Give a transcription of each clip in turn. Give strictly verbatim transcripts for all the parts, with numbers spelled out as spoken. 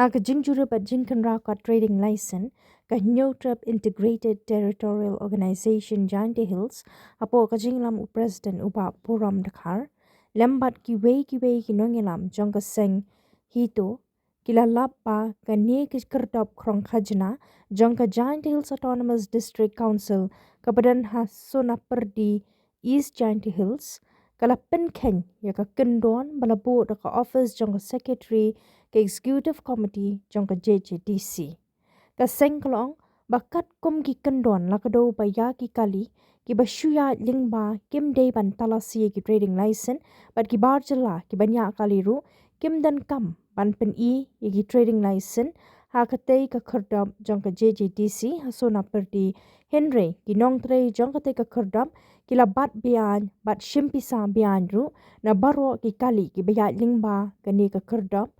Ha ka jingjurip bad jingkynrau ka trading license, ka Hynñiewtrep Integrated Territorial Organization Jaintia Hills, hapoh ka jingïalam u President u Bah Purom Dkhar, lem bad kiwei kiwei ki nongïalam jong ka seng HITO, ki la lap ba kane ka kyrdop khrong khajna jong ka Jaintia Hills Autonomous District Council kaba don ha Sonapyrdi, East Jaintia Hills, ka la pynkheiñ ïa ka kyndon ba la buh da ka office jong ka Secretary ka Executive Committee jong ka J J D C. Ka seng ka la ong ba katkum ki kyndon la ka dei ba ïa ki kali kiba shu ïaid lyngba kim dei ban talasi ïa ki trading license, bad ki bar jylla kiba ñiah kali ruh kim donkam ban pyni ïa ki trading license ha katei ka kyrdop jong ka J J D C ha Sonapyrdi. Hynrei ki nongtrei jong katei ka kyrdop ki la bat beaiñ bad shim pisa beaiñ ruh na baroh ki kali kiba ïaid lyngba kane ka kyrdop.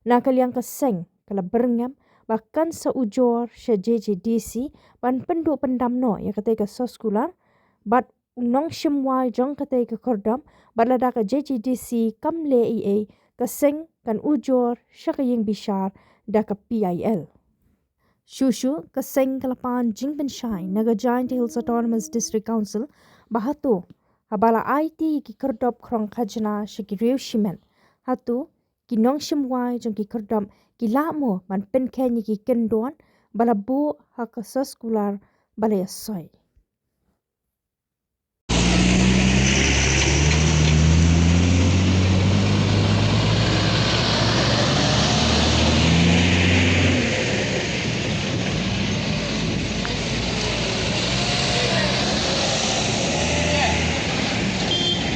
Na ka liang ka seng ka la byrngem ba kan sa ujor sha J J D C ban pynduh pyndam noh ïa katei ka soskular bad u nongshim wai jong katei ka kyrdop, bad lada ka J J D C kam leh ei ei, ka seng kan ujor sha ka ïing bishar da ka P I L. Shuh shuh ka seng ka la pan jingpynshai na ka Jaintia Hills Autonomous District Council ba hato haba la aiti ki kyrdop khrong khajna sha ki riew shimet, hato ki nongshim wai jong ki kyrdop ki lah mo ban pynkheiñ ïa ki kyndon ba la buh ha ka soskular ba la ïasoi?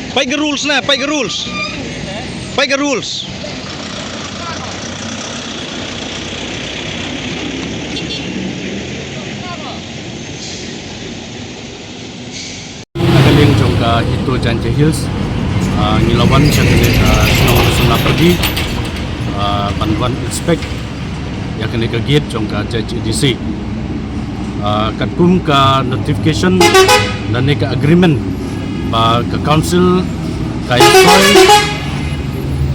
Peit ka rules ne, peit ka rules. Peit ka rules. Na ka liang jong ka HITO Jaintia Hills, ah, ngi la wan sha kane ka shnong Sonapyrdi, ah, ban wan inspect ïa kane ka gate jong ka J J D C. Ah, katkum ka notification lane ka agreement ba ka council ka ïasoi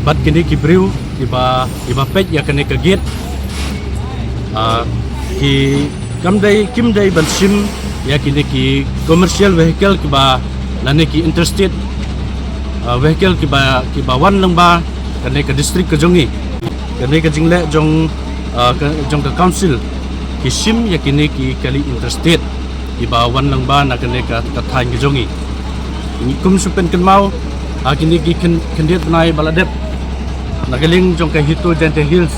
bad kine ki briew kiba, kiba peit ïa kane ka gate, ah, ki kam dei, kim dei ban shim ïa kine ki commercial vehicle kiba, lane ki interstate, ah, vehicle kiba, kiba wan lyngba kane ka district ka jong ngi. Kane ka jingleh jong, ah, ka, jong ka council, ki shim ïa kine ki kali interstate kiba wan lyngba na kane ka, ka thaiñ ka jong ngi. Ngi kum shu pynkynmaw ha kine ki khyn-, khyndiat bnai ba la dep, na ka liang jong ka HITO Jaintia Hills,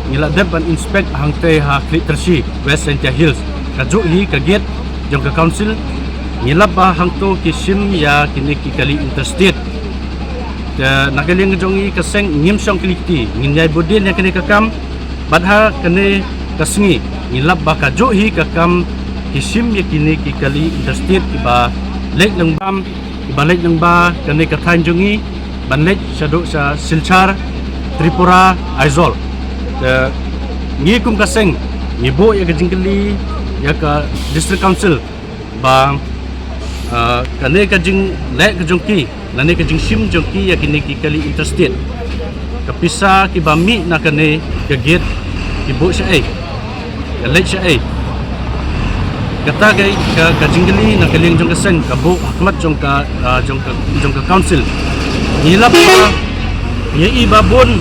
ngi la dep ban inspect hangtei ha Khliehtyrshi, West Jaintia Hills. Kajuh hi ka gate jong ka council, ngi lap ba hangto ki shim ïa kine ki kali interstate. Te na ka liang jong ngi ka seng ngim shong kli kti, ngin ïai bud dien ïa kane ka kam. Bad ha kane ka sngi ngi lap ba kajuh hi ka kam ki shim ïa kine ki kali interstate kiba leit lyngba, kiba leit lyngba kane ka thaiñ jong ngi ban leit shaduh sha Silchar, Tripura, Aizawl. Te ngi kum ka seng ngi buh ïa ka jingkylli ïa ka District Council ba, ah, kane ka jingleh ka jong ki, lane ka jingshim jong ki ïa kine ki kali interstate, ka pisa kiba mih na kane ka gate ki buh shaei, ka leit shaei. Kata ka, ka, ka jingkylli na ka liang jong ka seng ka buh ha khmat jong ka, ah, jong ka, jong ka council. Ngi lap ba, ngi i ba bun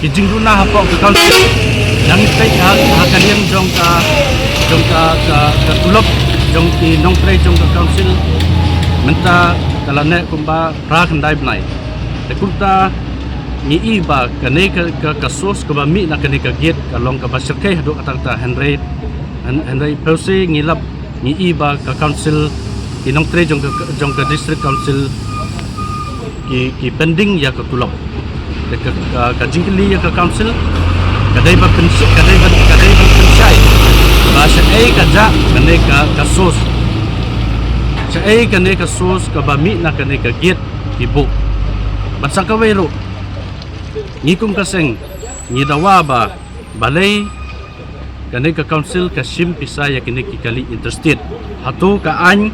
ki jingduna hapoh ka council. Nangta ha, ha ka liang jong ka, jong ka, ka, ka tulop jong ki nongtrei jong ka council, mynta ka la neh kumba phra khyndai bnai. Te kumta ngi i ba kane ka, ka, ka source kaba mih na kane ka gate ka long kaba shyrkhei haduh katta katta, hynrei, hyn-, hynrei phewse ngi lap, ngi i ba ka council, ki nongtrei jong ka, jong ka district council ki, ki pending ïa ka tulop. Ka, ka, ka, ka jingkylli ïa ka council ka dei ba pynsh-, ka dei ba, ka dei ba pynshai ba shaei ka jah kane ka, ka source, shaei kane ka source kaba mih na kane ka gate ki buh. Bad sa kawei ruh, ngi kum ka seng ngi dawa ba balei kane ka council ka shim pisa ïa kine ki kali interstate. Hato ka aiñ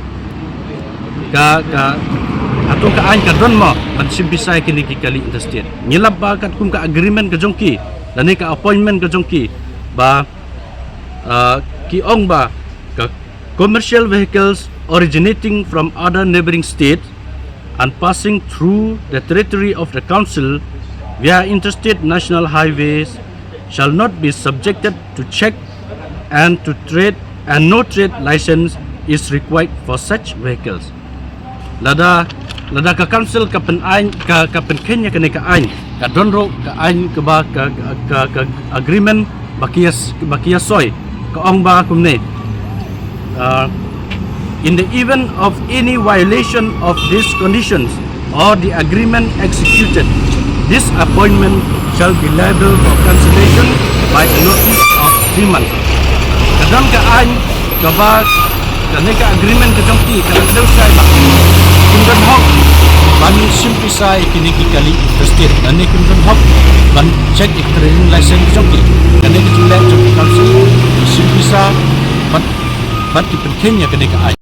ka, ka, hato ka aiñ ka don mo ban shim pisa ïa kine ki kali interstate? Ngi lap ba katkum ka agreement ka jong ki, lane ka appointment ka jong ki, ba, uh, ki ong ba ka commercial vehicles originating from other neighbouring states and passing through the territory of the council via interstate national highways shall not be subjected to check and to trade, and no trade license is required for such vehicles. Lada, lada ka council ka pyn-aiñ, ka, ka pynkheiñ ïa kane ka aiñ, ka don ruh ka aiñ kaba ka, ka, ka, ka agreement ba ki ïa s-, ba ki ïa soi, ka ong ba kumne. Uh, in the event of any violation of these conditions or the agreement executed, this appointment shall be liable for cancellation by a notice of three months. Ka don ka aiñ kaba, kane ka agreement ka jong ki ka la kdew shai ba kim don hok ban shim pisa ïa kine ki kali interstate, lane kim don hok ban check ïa ka trading license ka jong ki. Kane ka jingleh jong ka council, ki shim pisa bad, bad ki pynkheiñ ïa kane ka aiñ.